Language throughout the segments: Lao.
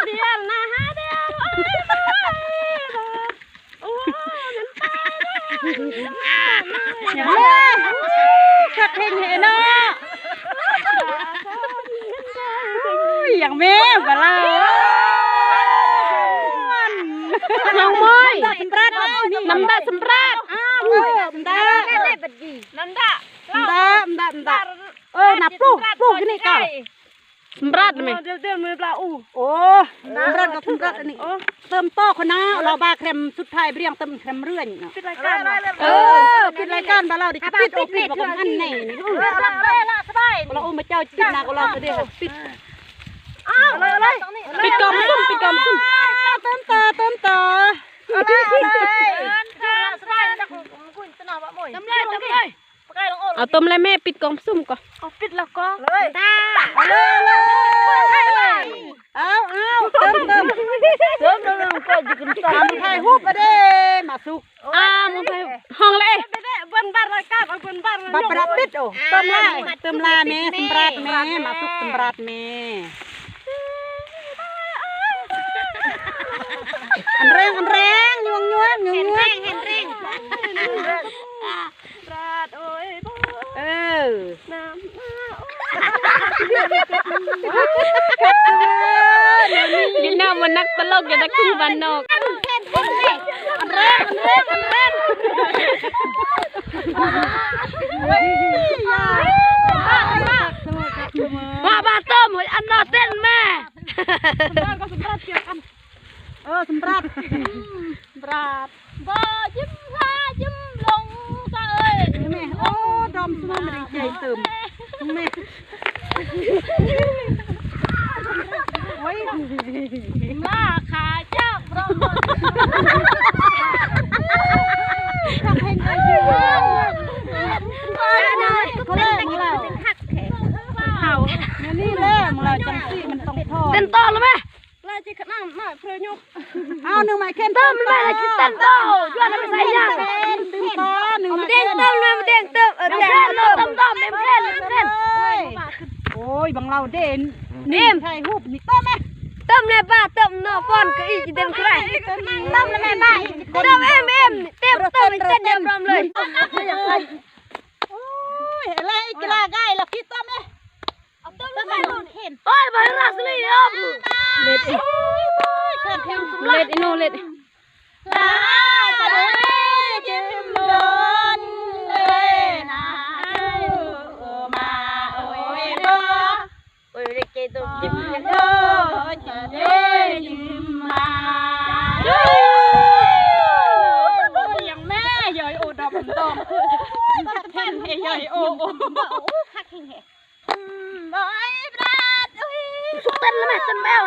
ດຽວນະຫາດຽວ ໂອ້ຍ ໂອ້ຍ ມັນຕາຍແລ້ວ ເຮີ້ຍ ຄັກແຮງແທ້ເນາະ ໂອ້ຍ ຫຍັງແມ່ ບາລາວ ນ້ອງມອຍ ສຳລັດ ນ້ຳຕາສຳລັດ ອ້າວ ນ້ຳຕາ ນ້ຳຕາ ນ້ຳຕາ ນ້ຳຕາ ເອີ ນະ ປູກ ປູກຢູ່ນີ້ກະ ສຳລັດແມ່ ເດີນ ເດີນມືປາອູ ໂອ້ ສຳລັດກໍສຳລັດອັນນີ້ ເຕີມຕໍ່ຄົນນະ ລາວບາແຄມສຸດທ້າຍ ບຽງເຕີມແຄມເລື່ອຍເນາະ ປິດລາຍການ ເອີ ປິດລາຍການ ບາລາວ ເດີ ປິດ ໂອ້ ປິດ ບັກອັນນີ້ ລາວ ໂອ້ ມາເຈົ້າ ປິດນະ ກໍລາວ ເດີ ປິດ ອ້າວ ປິດກ່ອນຊຸມ ປິດກ່ອນຊຸມ ເຕີມຕໍ່ ເຕີມຕໍ່ ເອົາເລີຍ ເອົາເລີຍ ເອົາເລີຍ ເອົາເລີຍ ປິດກ່ອນຊຸມກ່ອນ ເອົາປິດແລ້ວກໍ ເອົາເລີຍ ເອົາ ເອົາ ເຕີມ ເຕີມ ເຕີມ ເຕີມ ເຕີມ ກໍຢູ່ກັນ ຕາມຖ່າຍຮູບມາເດ້ ມາສຸກ ອ້າວ ມາຖ່າຍ ຫ້ອງເລີຍ ເບິ່ງບາດລາຍການ ເອົາເບິ່ງບາດ ບັດປະດັບປິດ ໂອ້ ເຕີມລາຍ ເຕີມລາຍແມ່ ສຳລັດແມ່ ມາສຸກ ສຳລັດແມ່ ອັນແຮງ ອັນແຮງ ຍວງ ຍວງ ຍວງ ແຮງ ແຮງ ແຮງ ເອີ ນ້ຳ ຢູ່ນຳມັນນັກຕະຫຼົກ ຢູ່ນັກຄູ່ບ້ານນອກ ອັນແຮງ ອັນແຮງ ອັນແຮງ ມາ ມາເຕີມ ອັນນອເຕັ້ນແມ່ ເອີ ສຳລັດ ສຳລັດ ບໍ່ຍິ້ມພາຍິ້ມລົງກະເອີຍ ແມ່ ໂອ້ ດອມຊຸມ ແຮງໃຈເຕີມ ແມ່ ໂອ້ຍ ມາຂາເຈົ້າ ເພາະ ເພາະເຫັນອາຍຸ ເພາະແມ່ນລາວ ເຮົາ ແນວນີ້ແຫຼະ ລາວຈັ່ງຊີ້ມັນຕ້ອງຖອນ ເຕັ້ນຕໍ່ລະແມ່ ລາວຊິຂະໜາດນ້ອຍເພື່ອຍົກ ເອົາໜຶ່ງໄມ້ເຄັນ ເຕີມແມ່ ລາວຊິເຕັ້ນຕໍ່ ຢູ່ຫັ້ນນະ ໄປໃສ່ຫຍັງ ເຕັ້ນຕໍ່ ໜຶ່ງໄມ້ເຄັນ ເຕີມແມ່ ເຕັ້ນເຕີມ ເອີ ເຕັ້ນຕໍ່ ເຕີມ ເຕັ້ນ ເຕັ້ນ ໂອ້ຍ ບັງລາວເດນ ນີ້ຖ່າຍຮູບນີ້ ເຕີມແມ່ ເຕີມແມ່ປ້າ ເຕີມເນາະ ຟ້ອນກະອີກເຕັມເທົ່າໃດ ເຕີມແມ່ປ້າ ເຕີມເອັມ ເອັມ ເຕັມ ເຕີມ ເຕັມ ເຕັມເລີຍ ໂອ້ຍ ເຮັດແລ້ວອີກລະ ໄດ້ລະ ຄິດເຕີມແມ່ ໂອ້ຍ ໄວຣັສລີອອບ ເລັດ ເລັດອີໂນເລັດ ລາສະເລຈິມໂດນເລີຍນາ ມາໂອ້ຍໂດ ໂອ້ຍ ເລັກເຈໂຕຈິມໂດ ຈິມເລີຍຈິມມາ ໂອ້ຍ ຫຍັງແມ່ ຢອຍໂອດອກດອກ ເຫັນໃຫ້ຢອຍໂອ ໂອ ໂອ້ ຄັກແຮງແທ້ ອືມ ໂອ້ຍ ບາດ ໂອ້ຍ ສຸກເຕັ້ນລະແມ່ ເຕັ້ນແມວ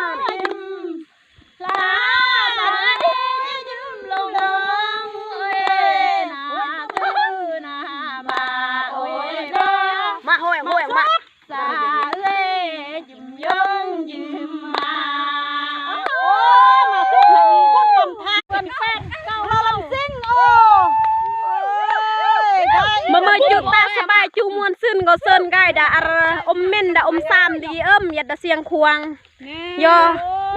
ລາ ລາ ມາ ໂອ້ຍ ໂອ້ຍ ມາ ສາເອີຍ ຢືມຍົງຢືມມາ ໂອ້ ມາສຸກນຳຄົນນຳທາງ ເພິ່ນແຟນເກົ່າລາວລຳຊິງ ໂອ້ ເອີຍ ມາເມີຈຸຕາສະບາຍ ຈຸມ່ວນຊື່ນກໍເຊີນກາຍດາ ອາ ອົມເມັນດາ ອົມສາມດີເອີ້ມ ຢັດດາສຽງຂວາງ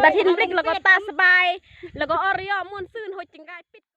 ແມ່ນ ຍໍ ດາທິນບລິກ ແລ້ວກໍຕາສະບາຍ ແລ້ວກໍອໍລິຍໍ ມ່ວນຊື່ນ ໂຫດຈິງກາຍປິດ